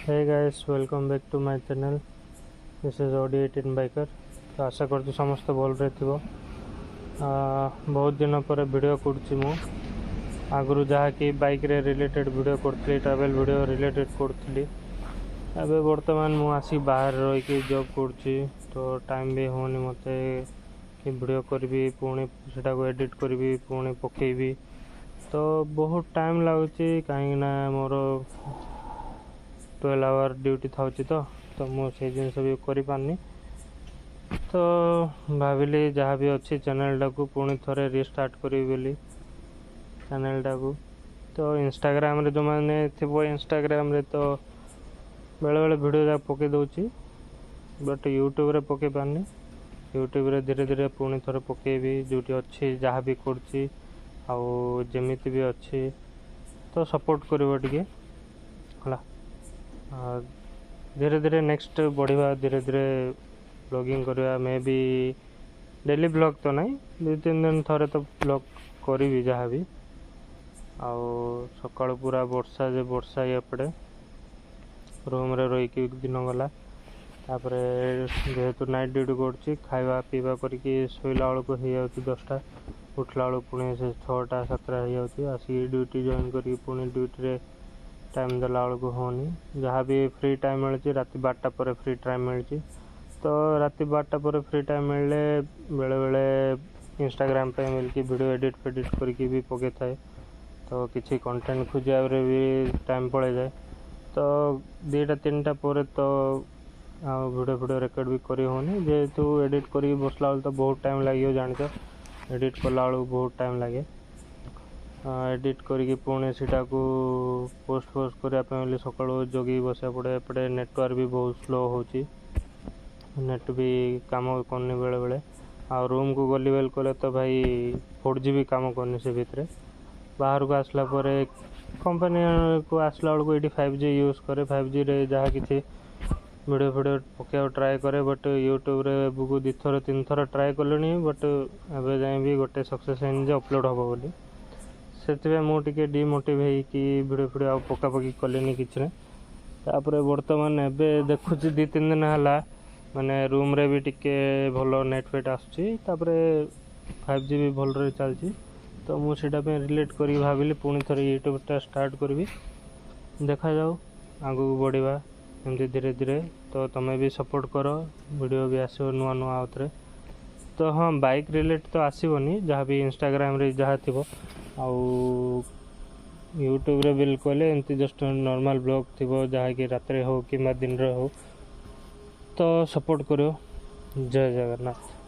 Hey guys, welcome back to my channel. This is OD18 Biker. ତ ଆଶା କରୁଛି ସମସ୍ତେ ଭଲରେ ଥିବ। ବହୁତ ଦିନ ପରେ ଭିଡ଼ିଓ କରୁଛି ମୁଁ। ଆଗରୁ ଯାହାକି ବାଇକ୍ରେ ରିଲେଟେଡ଼୍ ଭିଡ଼ିଓ କରୁଥିଲି, ଟ୍ରାଭେଲ୍ ଭିଡ଼ିଓ ରିଲେଟେଡ଼୍ କରୁଥିଲି। ଏବେ ବର୍ତ୍ତମାନ ମୁଁ ଆସି ବାହାରେ ରହିକି ଜବ୍ କରୁଛି, ତ ଟାଇମ୍ ବି ହେଉନି ମୋତେ କି ଭିଡ଼ିଓ କରିବି, ପୁଣି ସେଟାକୁ ଏଡ଼ିଟ୍ କରିବି, ପୁଣି ପକେଇବି। ତ ବହୁତ ଟାଇମ୍ ଲାଗୁଛି, କାହିଁକିନା ମୋର 12 ଆୱାର ଡ୍ୟୁଟି ଥାଉଛି। ତ ମୁଁ ସେଇ ଜିନିଷ ବି କରିପାରୁନି। ତ ଭାବିଲି ଯାହା ବି ଅଛି ଚ୍ୟାନେଲ୍ଟାକୁ ପୁଣି ଥରେ ରିଷ୍ଟାର୍ଟ କରିବି ବୋଲି ଚ୍ୟାନେଲ୍ଟାକୁ। ତ ଇନଷ୍ଟାଗ୍ରାମରେ ଯେଉଁମାନେ ଥିବ, ଇନଷ୍ଟାଗ୍ରାମରେ ତ ବେଳେବେଳେ ଭିଡ଼ିଓ ଯାକ ପକାଇ ଦେଉଛି, ବଟ୍ ୟୁଟ୍ୟୁବରେ ପକାଇ ପାରୁନି। ୟୁଟ୍ୟୁବରେ ଧୀରେ ଧୀରେ ପୁଣି ଥରେ ପକାଇବି, ଯେଉଁଠି ଅଛି, ଯାହା ବି କରୁଛି ଆଉ ଯେମିତି ବି ଅଛି। ତ ସପୋର୍ଟ କରିବ ଟିକେ, ହେଲା। ଧୀରେ ଧୀରେ ନେକ୍ସଟ ବଢ଼ିବା, ଧୀରେ ଧୀରେ ବ୍ଲଗିଂ କରିବା। ମେ ବି ଡେଲି ବ୍ଲଗ୍ ତ ନାହିଁ, 2-3 ଦିନ ଥରେ ତ ବ୍ଲଗ୍ କରିବି ଯାହା ବି। ଆଉ ସକାଳୁ ପୁରା ବର୍ଷା ଯେ ବର୍ଷା ଏପଟେ। ରୁମ୍ରେ ରହିକି ଦିନ ଗଲା। ତାପରେ ଯେହେତୁ ନାଇଟ୍ ଡ୍ୟୁଟି କରୁଛି, ଖାଇବା ପିଇବା କରିକି ଶୋଇଲା ବେଳକୁ ହେଇଯାଉଛି 10ଟା। ଉଠିଲା ବେଳକୁ ପୁଣି ସେ 6ଟା 7ଟା ହେଇଯାଉଛି। ଆସିକି ଡ୍ୟୁଟି ଜଏନ୍ କରିକି ପୁଣି ଡ୍ୟୁଟିରେ ଟାଇମ୍ ଦେଲା ବେଳକୁ ହେଉନି। ଯାହା ବି ଫ୍ରି ଟାଇମ୍ ମିଳୁଛି, ରାତି 12ଟା ପରେ ଫ୍ରି ଟାଇମ୍ ମିଳୁଛି। ତ ରାତି 12ଟା ପରେ ଫ୍ରି ଟାଇମ୍ ମିଳିଲେ ବେଳେବେଳେ ଇନଷ୍ଟାଗ୍ରାମ ପାଇଁ ମିଳିକି ଭିଡ଼ିଓ ଏଡ଼ିଟ୍ ଫେଡ଼ିଟ୍ କରିକି ବି ପକାଇଥାଏ। ତ କିଛି କଣ୍ଟେଣ୍ଟ ଖୋଜିବାରେ ବି ଟାଇମ୍ ପଳାଇଯାଏ। ତ 2ଟା 3ଟା ପରେ ତ ଆଉ ଭିଡ଼ିଓ ଫିଡ଼ିଓ ରେକର୍ଡ଼ ବି କରି ହେଉନି, ଯେହେତୁ ଏଡ଼ିଟ୍ କରିକି ବସିଲା ବେଳକୁ ତ ବହୁତ ଟାଇମ୍ ଲାଗିବ। ଜାଣିଛ, ଏଡ଼ିଟ୍ କଲାବେଳକୁ ବହୁତ ଟାଇମ୍ ଲାଗେ। ଏଡ଼ିଟ୍ କରିକି ପୁଣି ସେଇଟାକୁ ପୋଷ୍ଟ ଫୋଷ୍ଟ କରିବା ପାଇଁ ବୋଲି ସକାଳୁ ଜଗିକି ବସିବାକୁ ପଡ଼େ। ଏପଟେ ନେଟୱାର୍କ ବି ବହୁତ ସ୍ଲୋ ହେଉଛି, ନେଟ୍ ବି କାମ କରୁନି ବେଳେବେଳେ। ଆଉ ରୁମ୍କୁ ଗଲି ବେଲ କଲେ ତ ଭାଇ 4G ବି କାମ କରୁନି ସେ ଭିତରେ। ବାହାରକୁ ଆସିଲା ପରେ, କମ୍ପାନୀକୁ ଆସିଲା ବେଳକୁ ଏଇଠି 5G use କରେ। 5Gରେ ଯାହା କିଛି ଭିଡ଼ିଓ ଫିଡ଼ିଓ ପକାଇବାକୁ ଟ୍ରାଏ କରେ, ବଟ୍ ୟୁଟ୍ୟୁବରେ ଏବେକୁ 2ଥର 3ଥର ଟ୍ରାଏ କଲିଣି, ବଟ୍ ଏବେ ଯାଏଁ ବି ଗୋଟେ ସକ୍ସେସ୍ ହେଇନି ଯେ ଅପଲୋଡ଼ ହେବ ବୋଲି। ସେଥିପାଇଁ ମୁଁ ଟିକେ ଡିମୋଟିଭ୍ ହେଇକି ଭିଡ଼ିଓ ଫିଡ଼ିଓ ଆଉ ପକାପକି କଲିନି କିଛି ନାହିଁ। ତାପରେ ବର୍ତ୍ତମାନ ଏବେ ଦେଖୁଛି 2-3 ଦିନ ହେଲା, ମାନେ ରୁମ୍ରେ ବି ଟିକେ ଭଲ ନେଟ୍ ଫେଟ୍ ଆସୁଛି, ତାପରେ 5G ବି ଭଲରେ ଚାଲିଛି। ତ ମୁଁ ସେଇଟା ପାଇଁ ରିଲେଟ୍ କରିକି ଭାବିଲି ପୁଣି ଥରେ ୟୁଟ୍ୟୁବଟା ଷ୍ଟାର୍ଟ କରିବି। ଦେଖାଯାଉ, ଆଗକୁ ବଢ଼ିବା ଏମିତି ଧୀରେ ଧୀରେ। ତ ତୁମେ ବି ସପୋର୍ଟ କର, ଭିଡ଼ିଓ ବି ଆସିବ ନୂଆ ନୂଆ ଆଉଥରେ। ତ ହଁ, ବାଇକ୍ ରିଲେଟ୍ ତ ଆସିବନି, ଯାହା ବି ଇନଷ୍ଟାଗ୍ରାମରେ ଯାହା ଥିବ ଆଉ ୟୁଟ୍ୟୁବରେ ବିଲ୍ କଲେ ଏମିତି ଜଷ୍ଟ ନର୍ମାଲ୍ ବ୍ଲଗ୍ ଥିବ, ଯାହାକି ରାତିରେ ହେଉ କିମ୍ବା ଦିନରେ ହେଉ। ତ ସପୋର୍ଟ କରିବ। ଜୟ ଜଗନ୍ନାଥ।